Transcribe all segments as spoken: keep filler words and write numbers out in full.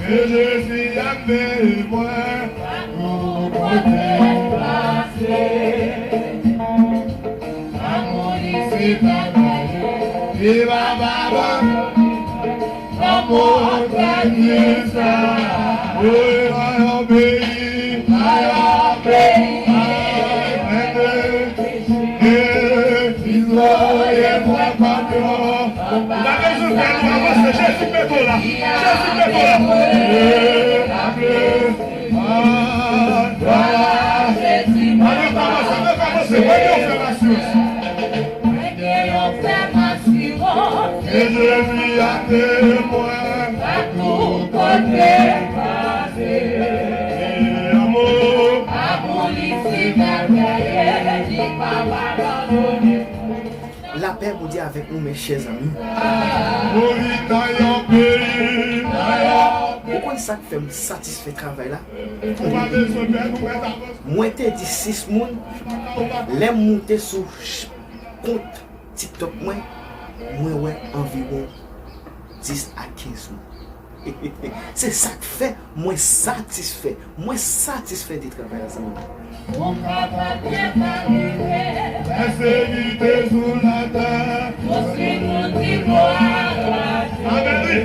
E Jezi ap veye mwen, tou kote m pase. Lanmou li se bagay, li pa papa. Lanmou trè trè sa. Mwen nan yon peyi, nan yon peyi. Mwen te, e, Kristo ye mwen patwon. Ou pa bezwen pè, nou avanse. Jezi mete w la. Jezi mete w la. Ye, la ple. Ann kòmanse, ann kòmanse. Mwen gen yon fèm asirans. Mwen gen yon fèm asirans. E Jezi a temwen. Patou kote m pase. E lanmou. Lanmou li se bagay, li pa abandone. Lapè Bondye avèk nou, mes chers amis. Mouri nan yon peyi. Ou konn sa k fè m satisfè travay la? Mwen te di sis moun, lè m moute sou ch-, kont TikTok mwen, mwen wè anviwon dis a kenz moun. Se sa k fè mwen satisfè. Mwen satisfè de travay la, zanmi m. Ou kapab gen kalite. Pèsekite sou latè. Pou si moun ki vo a raje. Amèn, wi.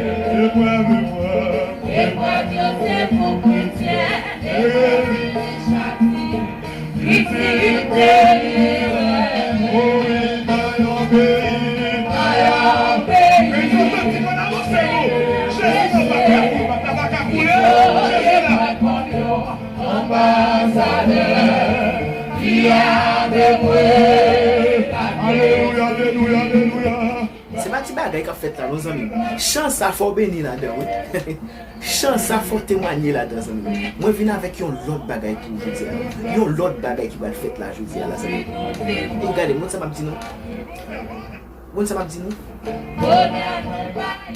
Eprèv, eprèv. Eprèv yo se pou kretyen. Eprèv yo se pou kretyen. Pitit delivre. Mouri nan yon peyi. Nan yon peyi. Mezanmi, ti konn avanse, non. Jezi nan pa ka koule, pa ka, pa ka koule. Jezi la. Anbasadè, ki a temwen. Alelouya, alelouya, alelouya. Se pa ti bagay k ap fèt la, non, zanmi m. Chan sa, fò w beni ladan, wi. Chan sa, fò w temwanye ladan, zanmi m. Mwen vin avèk yon lòt bagay pou jodi a. Yon lòt bagay ki pral fèt la jodi a la, zanmi m. E gade, moun sa m ap di nou. Moun sa m ap di nou.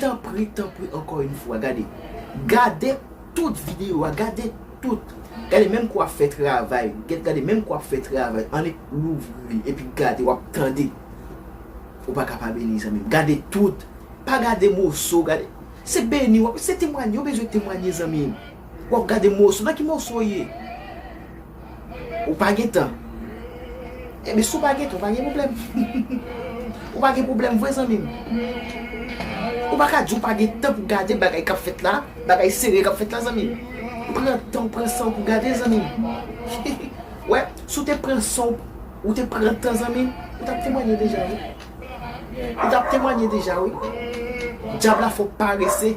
Tanpri, tanpri, ankò yon fwa, gade. Gade tout videyo a, gade tout. Gade, menm kou w ap fè travay, gade, gade, menm kou w ap fè travay, annik louvri l, epi gade, w ap tande. Ou pa ka pa beni, zanmi m. Gade tout. Pa gade moso, gade. Se beni, w ap, se temwanye, ou bezwen temwanye, zanmi m. W ap gade moso, nan ki moso w ye? Ou pa gen tan. Ebyen, si w pa gen tan, ou pa gen pwoblèm. Ou pa gen pwoblèm vre, zanmi m. Ou pa ka di w pa gen tan pou gade bagay k ap fèt la, bagay serye k ap fèt la, zanmi m. Pran tan w, pran san w pou gade, zanmi m. Wè, si w te pran san w, ou te pran tan, zanmi m, ou t ap temwanye deja, wi. Ou t ap temwanye deja, wi. Dyab la fè w parese.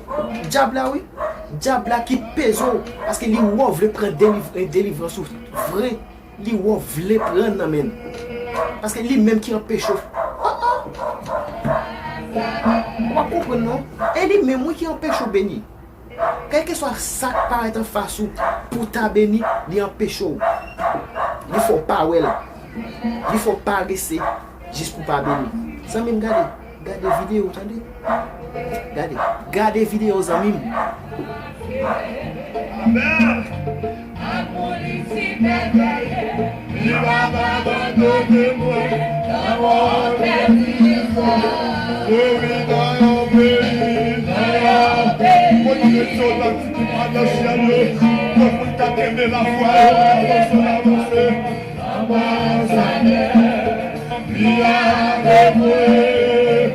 Dyab la, wi. Dyab la ki peze w. Paske li wè w vle pran deliv-, delivrans ou vre. Li wè w vle pran nan men l. Paske li menm ki anpeche w. Oh, oh. Ou pa konprann, non? E li menm, wi, ki anpeche w beni. Kèlkeswa sa k parèt anfas ou pou w ta beni, li anpeche w. Li fè w pa wè l. Li fè w parese jis pou w pa beni. Zanmi m, gade. Gade videyo, tande. Gade. Gade videyo, zanmi m. Amèn. Li p ap abandone mwen nan move distans. Mwen wi nan yon peyi, nan yon peyi. Kot moun yo ta di ki pa nan syèl yo, kot moun k ap kenbe lafwa yo, avanse, avanse. Anbasadè, li avèk mwen.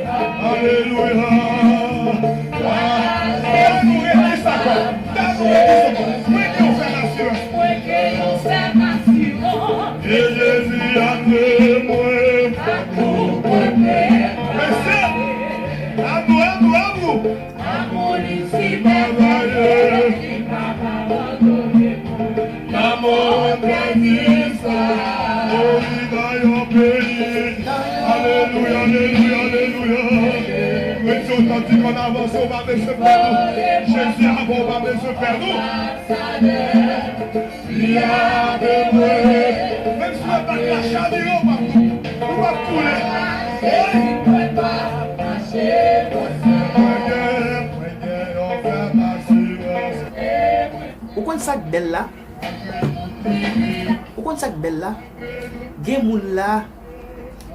Alelouya. Alelouya, ki sa kwa? Mwen gen yon fèm asirans. Mwen gen yon fèm asirans. E Jezi a temwen. Patou kote. Mesye, amou, amou, amou. Amou li si bagay, li pa abandone mwen. Nan move distans. Mwen wi nan yon peyi. Alelouya, alelouya, alelouya. Mwen di w tanti konn avanse, w pa bezwen pè nou. Jezi avè w, w pa bezwen pè nou. Li avè mwen. Menm si w pa ka chavire, w p ap, w p ap koule. Ey! Mwen gen, mwen gen yon fèm asirans. Ou konn sa k bèl la? Ou konn sa k bèl la? Gen moun la,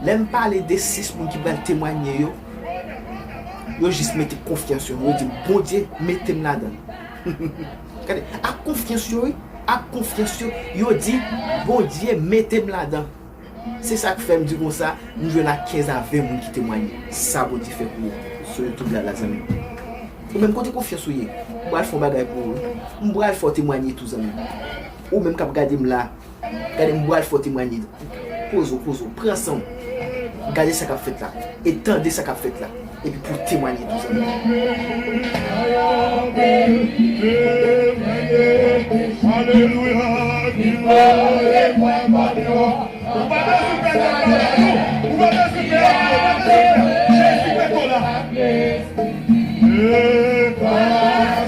lè m pale de sis moun ki pral temwanye yo, yo jis mete konfyans yo. Yo di, Bondye, mete m ladan l. Gade, ak konfyans yo, wi, ak konfyans yo, yo di, Bondye mete m ladan. Se sa k fè m di konsa, m jwenn ak kenz a ven moun ki temwanye. Sa Bondye fè pou ou sou YouTube la, la, zanmi m. Ou menm, kote konfyans ou ye? M pral fè yon bagay pou ou, wi. M pral fè w temwanye tou, zanmi m. Ou menm k ap gade m la, gade m pral fè w temwanye. Poze w, poze w, pran san w. Gade sa k ap fèt la. E tande sa k ap fèt la. Epi pou w temwanye tou, zanmi. Alelouya, ki glwa e mwen, Ou pa bezwen pè lòt bagay, non. Ou pa bezwen pè lòt, ou pa bezwen pè. Jezi mete w la. E pa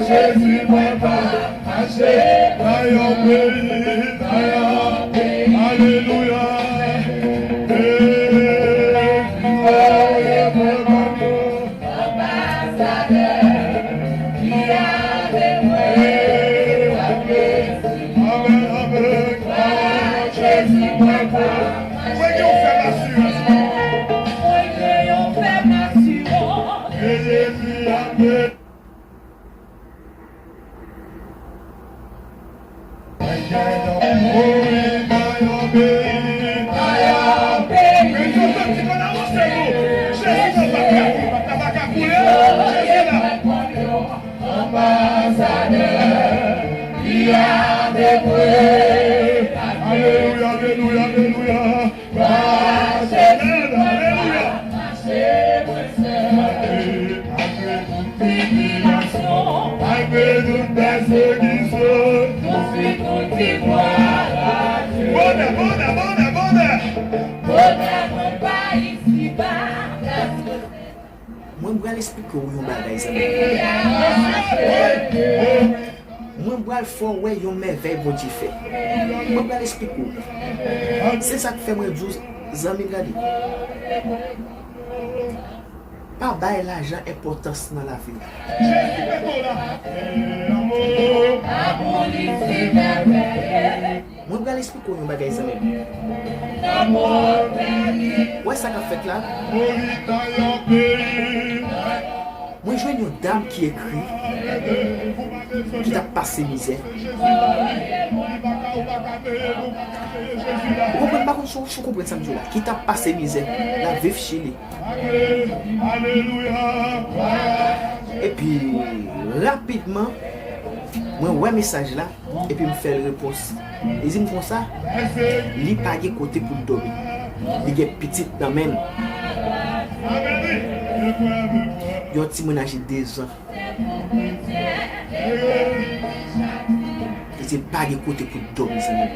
Jezi mwen pa mache nan yon peyi, nan yon peyi. Alelouya. E glwa e mwen pa Anbasadè ki avè mwen, avè Jezi mwen pa. Mwen gen yon fèm asirans. Mwen gen yon fèm asirans. Ke Jezi avè Alelouya, alelouya, alelouya. Amen, alelouya. Malgre tout tribilasyon, malgre tout pèsekisyon, nou swiv, nou di glwa a Dye. Bonè, bonè, bonè, bonè. Bonè mwen pa isiba, paske Mwen pral esplike w yon bagay, zanmi. Mwen pral fè w wè yon mèvèy Bondye fè. Mwen pral esplike w. Se sa k fè mwen di w, zanmi m, gade. Pa bay lajan enpòtans nan lavi w. Mwen pral esplike w yon bagay, zanmi m. Wè sa k ap fèt la? Mwen jwenn yon dam ki ekri ki t ap pase mizè. Ou konprann, m pa konn si w, si w konprann sa m di w la. Ki t ap pase mizè. L ap viv Chili. Epi, rapidman, mwen wè mesaj la, epi m fè l repons. Li di m konsa, li pa gen kote pou l dòmi. Li gen pitit nan men l. Yon timoun aje de zan. Li di l pa gen kote pou l dòmi, zanmi m.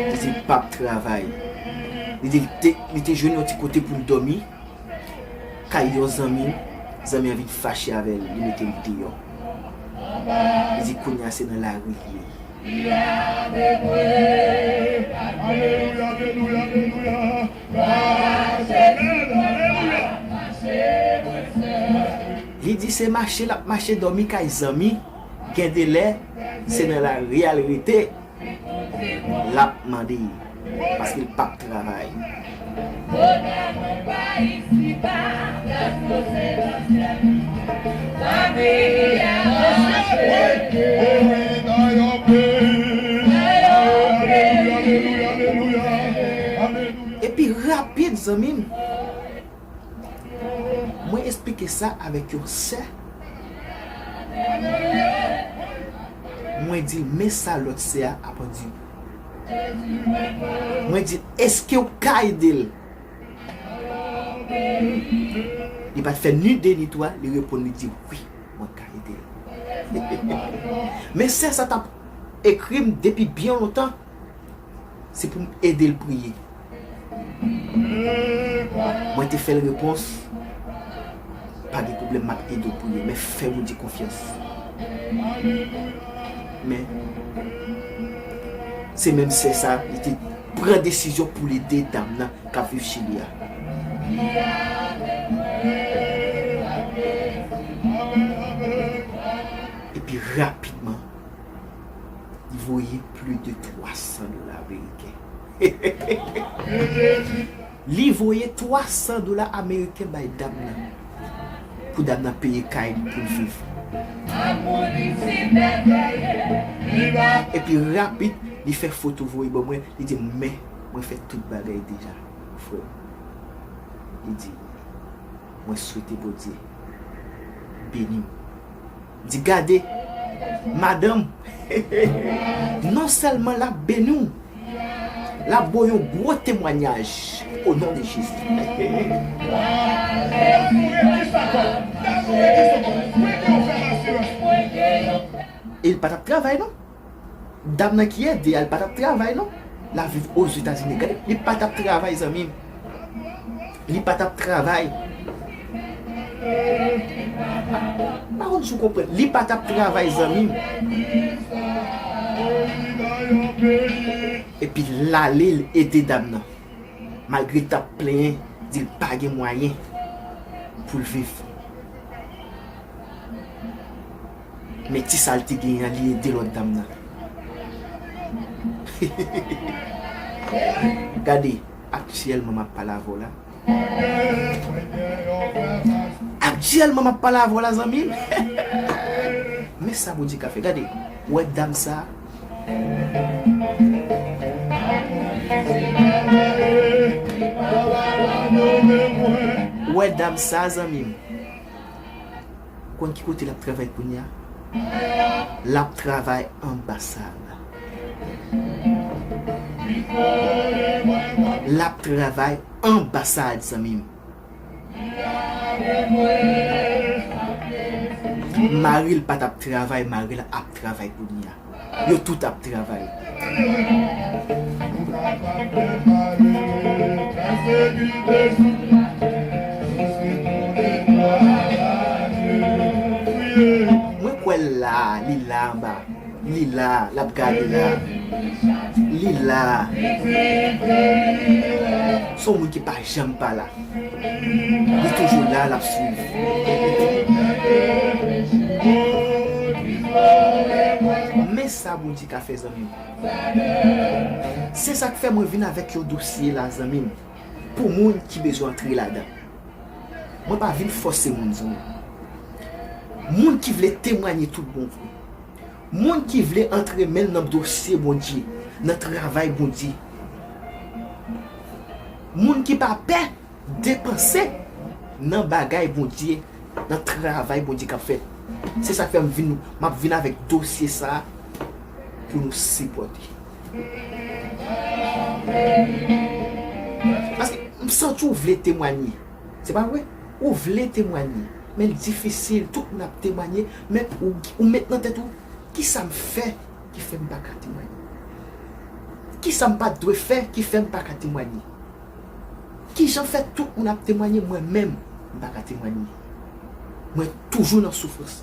Li di l p ap travay. Li di l te, li te jwenn yon ti kote pou l dòmi kay yon zanmi l. Zanmi an vin fache avè l, li mete l deyò. Li di kounye a se nan lari li ye. Alelouya, alelouya, alelouya. Li di se mache l ap mache dòmi kay zanmi, gen de lè se nan lari a l rete, l ap mande, paske l p ap travay. Epi rapid, zanmi m, mwen esplike sa avèk yon sè. Mwen di l, men sa lòt sè a ap andire. Mwen di l, èske w ka ede l? Li pa t fè ni de ni twa, li reponn, li di, wi, mwen ka ede l. Men sè sa t ap ekri m depi byen lontan. Se pou m ede l priye. Mwen te fè l repons, pa gen pwoblèm, m ap ede w priye, men fè Bondye konfyans. Men, se menm sè sa, li te pran desizyon pou l ede dam nan k ap viv Chili a. Epi rapidman, li voye plis de twa san dola ameriken. Li voye twa san dola ameriken bay dam nan, pou dam nan peye kay li pou l viv. Epi rapid, li fè foto voye ban mwen, li di m, men, mwen fè tout bagay deja, frè m. Li di, mwen swete Bondye beni m. M di, gade, madanm, non sèlman l ap beni w, l ap ba w yon gwo temwayaj. O non de Jezi. E l pa t ap travay, non. Dam nan ki ede a, li pa t ap travay, non. L ap viv Ozetazini. Gade, li pa t ap travay, zanmi m. Li pa t ap travay. Pa konn si w konprann. Li pa t ap travay, zanmi m. Epi l ale, l ede dam nan. Malgre l t ap plenyen, di l pa gen mwayen pou l viv. Men ti sa l te genyen an, li ede lòt dam nan. Gade, aktyèlman m ap pale avè w la. Aktyèlman m ap pale avè w la, zanmi m. Men sa Bondye ka fè. Gade, ou wè dam sa a? Ou wè dam sa a, zanmi m? Ou konn ki kote l ap travay kounye a? L ap travay anbasad. L ap travay anbasad, zanmi m. Mari l pa t ap travay, mari l ap travay kounye a. Yo tout ap travay. Mwen kwè l la, li la anba. Li la, l ap gade la. Li la. Se yon moun ki pa janm pa la. Li toujou la, l ap swiv. Men sa Bondye ka fè, zanmi m. Se sa k fè mwen vin avèk yon dosye la, zanmi m, pou moun ki bezwen antre ladan. Mwen pa vin fòse moun, zanmi m. Moun ki vle temwanye tout bon vre. Moun ki vle antre men l nan dosye Bondye, nan travay Bondye. Moun ki pa pè depanse nan bagay Bondye, nan travay Bondye k ap fèt. Se sa k fè m vin, m ap vin avèk dosye sa a pou nou sipòte. Paske m santi w vle temwanye. Se pa vre? Ou vle temwanye, men l difisil, tout moun ap temwanye, men ou, ou met nan tèt ou, kisa m fè ki fè m pa ka temwanye? Kisa m pa t dwe fè ki fè m pa ka temwanye? Kijan fè tout moun ap temwanye, mwen menm, m pa ka temwanye? Mwen toujou nan soufrans.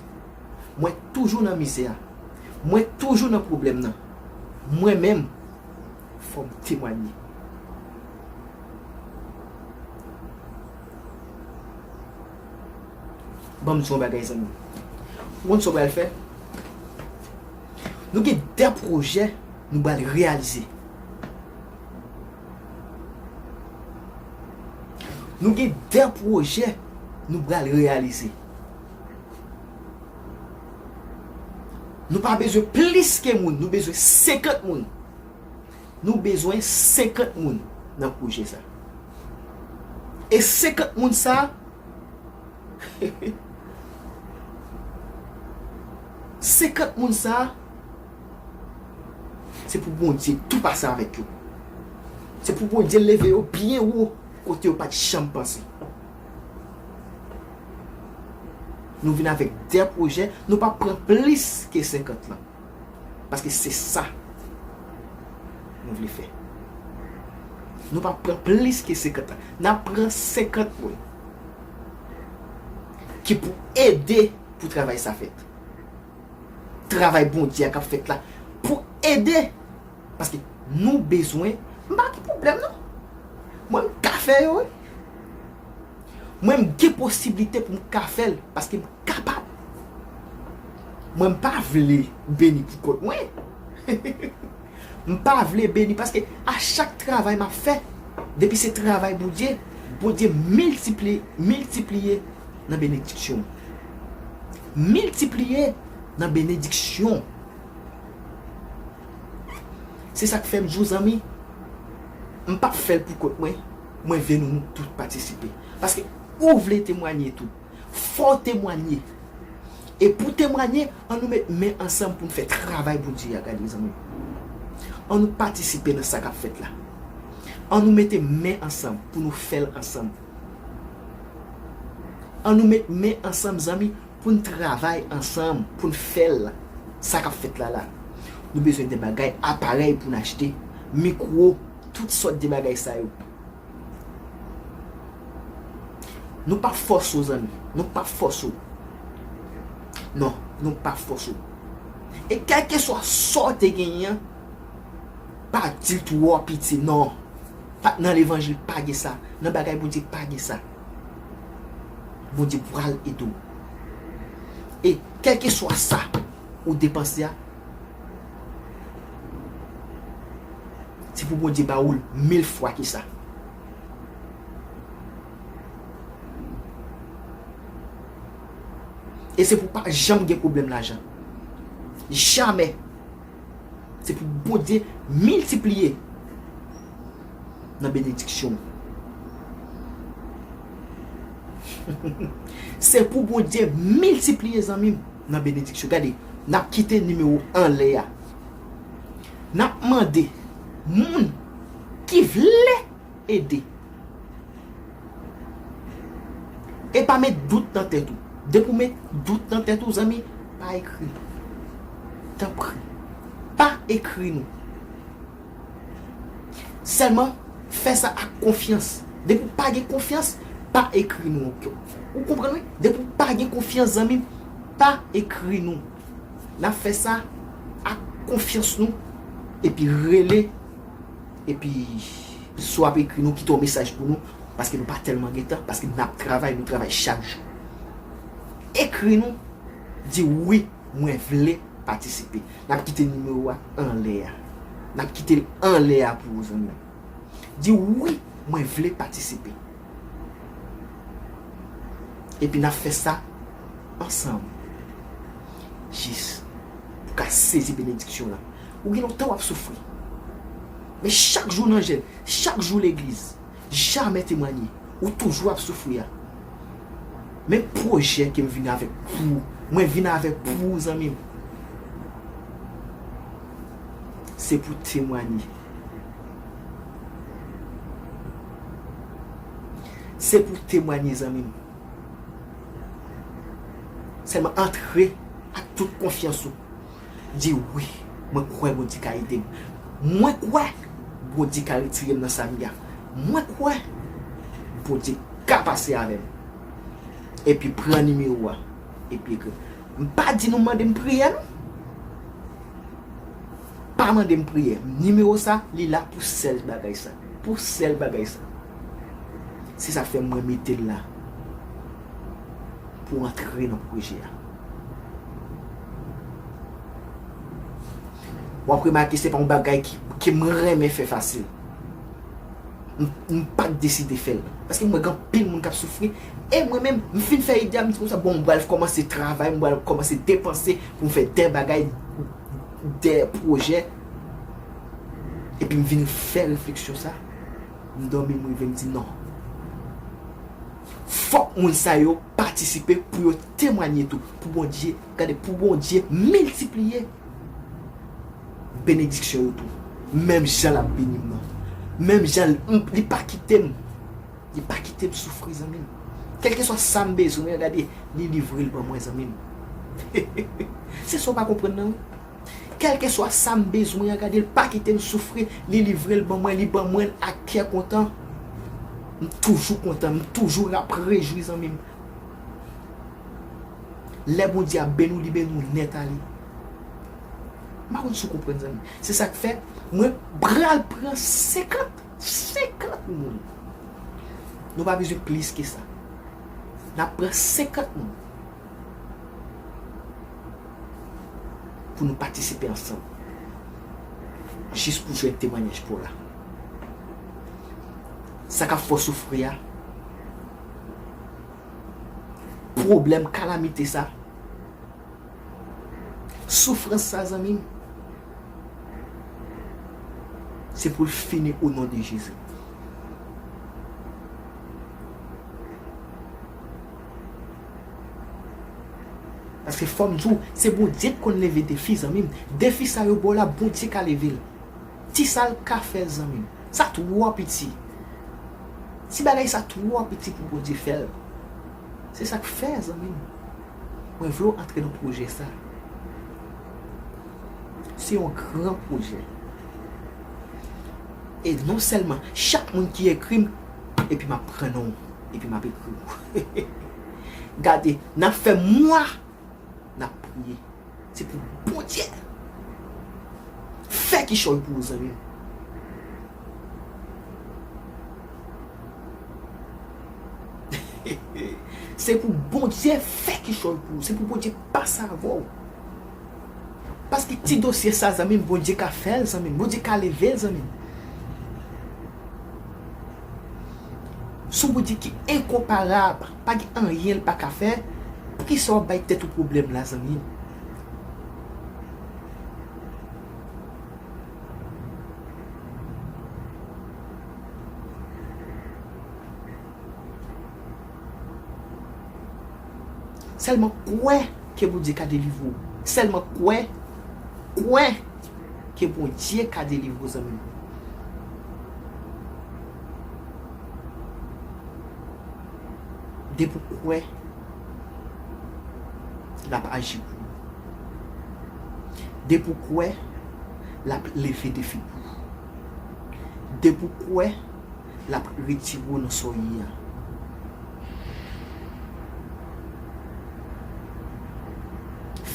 Mwen toujou nan mizè. Mwen toujou nan pwoblèm nan. Mwen menm, fò m temwanye. Ban m di w yon bagay, zanmi m. Ou konn sa w pral fè? Nou gen de pwojè nou pral reyalize. Nou gen de pwojè nou pral reyalize. Nou pa bezwen plis ke moun, nou bezwen senkant moun. Nou bezwen senkant moun nan pwojè sa. E senkant moun sa, senkant moun sa, se pou Bondye tou pase avèk yo. Se pou Bondye leve yo byen wo kote yo pa t janm panse. Nou vin avèk de pwojè, nou pa pran plis ke senkant lan. Paske se sa nou vle fè. Nou pa pran plis ke senkant lan. N ap pran senkant moun ki pou ede pou travay sa fèt. Travay Bondye a k ap fèt la pou ede. Paske nou bezwen, m pa gen pwoblèm non. Mwen, m ka fè yo, wi. Mwen, m gen posiblite pou m ka fè l, paske m kapab. Mwen, m pa vle beni pou kont mwen. M pa vle beni, paske a chak travay m ap fè, depi se travay Bondye, Bondye miltipliye, miltipliye nan benediksyon. Miltipliye nan benediksyon. Se sa k fè m di w, zanmi, m p ap fè l pou kont mwen. Mwen vle nou, nou tout patisipe. Paske ou vle temwanye tou. Fò w temwanye. E pou temwanye, ann nou met men ansanm pou n fè travay Bondye a, gade, zanmi. Ann nou patisipe nan sa k ap fèt la. Ann nou mete men ansanm pou nou fè l ansanm. Ann nou met men ansanm, zanmi, pou n travay ansanm, pou n fè l. Sa k ap fèt la la. Nou bezwen de bagay, aparèy pou n achte, mikwo, tout sòt de bagay sa yo. Nou p ap fòse w, zanmi. Nou p ap fòse w. Non, nou p ap fòse w. E kèlkeswa sa w te genyen an, pa di l twò piti, non. Pa, nan levanjil, pa gen sa. Nan bagay Bondye, pa gen sa. Bondye pral ede w. E kèlkeswa sa ou depanse a, se pou Bondye ba ou l mil fwa ke sa. E se pou pa janm gen pwoblèm lajan. Jamè. Se pou Bondye miltipliye nan benediksyon. Se pou Bondye miltipliye, zanmi m, nan benediksyon. Gade, n ap kite nimewo anlè a. N ap mande moun ki vle ede. E pa met dout nan tèt ou. Depi w met dout nan tèt ou, zanmi, pa ekri. Tanpri, pa ekri nou. Sèlman, fè sa ak konfyans. Depi w pa gen konfyans, pa ekri nou ankò. Ou konprann, wi? Depi w pa gen konfyans, zanmi m, pa ekri nou. N ap fè sa ak konfyans nou, epi rele, epi si w ap ekri nou, kite yon mesaj pou nou, paske nou pa tèlman gen tan, paske n ap travay, nou travay chak jou. Ekri nou, di wi, mwen vle patisipe. N ap kite nimewo a anlè a. N ap kite l anlè a pou ou, zanmi. Di wi, mwen vle patisipe. Epi n ap fè sa ansanm. Jis pou ka sezi benediksyon lan. Ou gen lontan w ap soufri. Men chak jou nan jèn, chak jou legliz, jamè temwanye. Ou toujou ap soufri a. Men pwojè ke m vin avèk pou ou. Mwen vin avèk pou ou, zanmi m. Se pou temwanye. Se pou temwanye, zanmi m. Sèlman antre ak tout konfyans ou. Di wi, mwen kwè Bondye ka ede m. Mwen kwè Bondye ka retire m nan sa m ye a. Mwen kwè Bondye ka pase avè m. Epi pran nimewo a. Epi ekri. M pa di nou mande m priyè, non. Pa mande m priyè. Nimewo sa, li la pou sèl bagay sa. Pou sèl bagay sa. Se sa k fè mwen mete l la. Pou antre nan pwojè a. W ap remake se pa yon bagay ki, ke mwen renmen fè fasil. M, m pa t deside fè l. Paske m wè gen anpil moun k ap soufri. E mwen menm, m fin fè ide a, m di konsa, bon, m pral kòmanse travay, m pral kòmanse depanse pou m fè de bagay, de pwojè. Epi m vin fè refleksyon sa. M dòmi, m reve, m di non. Fòk moun sa yo patisipe pou yo temwanye tou. Pou Bondye, gade, pou Bondye miltipliye benediksyon yo tou. Menm jan l ap beni m nan. Menm jan l, m, li pa kite m. Li pa kite m soufri, zanmi m. Kèlkeswa sa m bezwen an, gade, li livre l ban mwen, zanmi m. Se sa w pa konprann nan, wi. Kèlkeswa sa m bezwen an, gade, li pa kite m soufri, li livre l ban mwen, li ban mwen l ak kè kontan. M toujou kontan, m toujou ap rejwi, zanmi m. Lè Bondye ap beni w, li beni w nèt ale. M pa konn si w konprann, zanmi. Se sa k fè, mwen pral pran senkant, senkant moun. Nou pa bezwen plis ke sa. N ap pran senkant moun pou nou patisipe ansanm. Jis pou jwenn temwayaj pa w la. Sa k ap fè w soufri a, pwoblèm, kalamite sa, Soufrans sa, zanmi m, se pou l fini o non de Jezi. Paske fò m di w, se Bondye k konn leve defi, zanmi m. Defi sa yo ba w la, Bondye ka leve l. Ti sa l ka fè, zanmi m. Sa twò piti. Ti bagay sa twò piti pou Bondye fè l. Se sa k fè, zanmi m, mwen vle w antre nan pwojè sa. Se yon gran pwojè. E non sèlman, chak moun ki ekri m, epi m ap pran non w, epi m ap ekri w. Gade, n ap fè mwa, n ap priye. Se pou Bondye fè kichòy pou ou, zanmi m. Se pou Bondye fè kichòy pou ou. Se pou Bondye pase avè w. Paske ti dosye sa, zanmi m, Bondye ka fè l, zanmi m. Bondye ka leve l, zanmi m. Se yon Bondye ki enkonparab. Pa gen anyen l pa ka fè. Poukisa w ap bay tèt ou pwoblèm la, zanmi m? Sèlman kwè ke Bondye ka delivre w. Sèlman kwè, kwè ke Bondye ka delivre w, zanmi m. Depi w kwè, l ap aji pou ou. Depi w kwè, l ap leve defi pou ou. Depi w kwè, l ap retire w nan sa w ye a.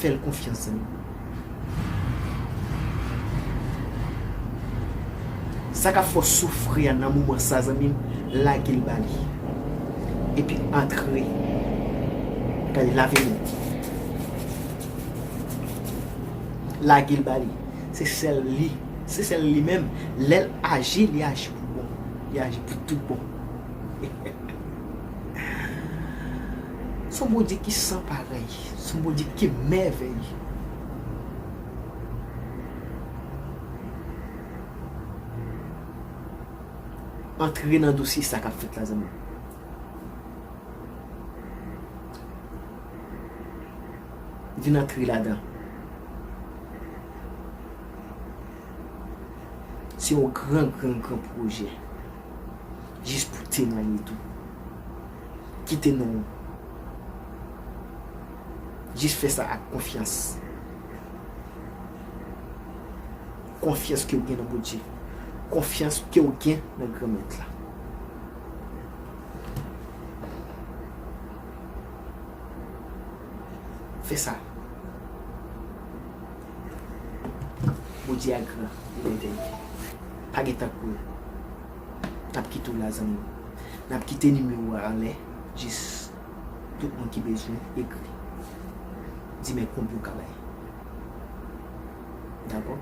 Fè l konfyans, zanmi m. Sa k ap fè w soufri a nan moman sa, zanmi m, lage l ba li. Epi antre. Gade, lave men. Lage l ba li. Se sèl li. Se sèl li menm. Lè l aji, li aji pou bon. Li aji pou tout bon. Se yon Bondye ki san parèy. Se yon Bondye ki mèvèy. Antre nan dosye sa k ap fèt la, zanmi m. Vin antre ladan. Se yon gran, gran, gran pwojè. Jis pou temwaye tou. Kite non w. Jis fè sa ak konfyans. Konfyans ke w gen nan Bondye. Konfyans ke w gen nan Granmèt la. Fè sa. Bondye a gran, li mèvèye. Pa gen tankou l. N ap kite w la, zanmi m. N ap kite nimewo a anlè, jis tout moun ki bezwen ekri. Di men konbyen w ka bay. Dakò?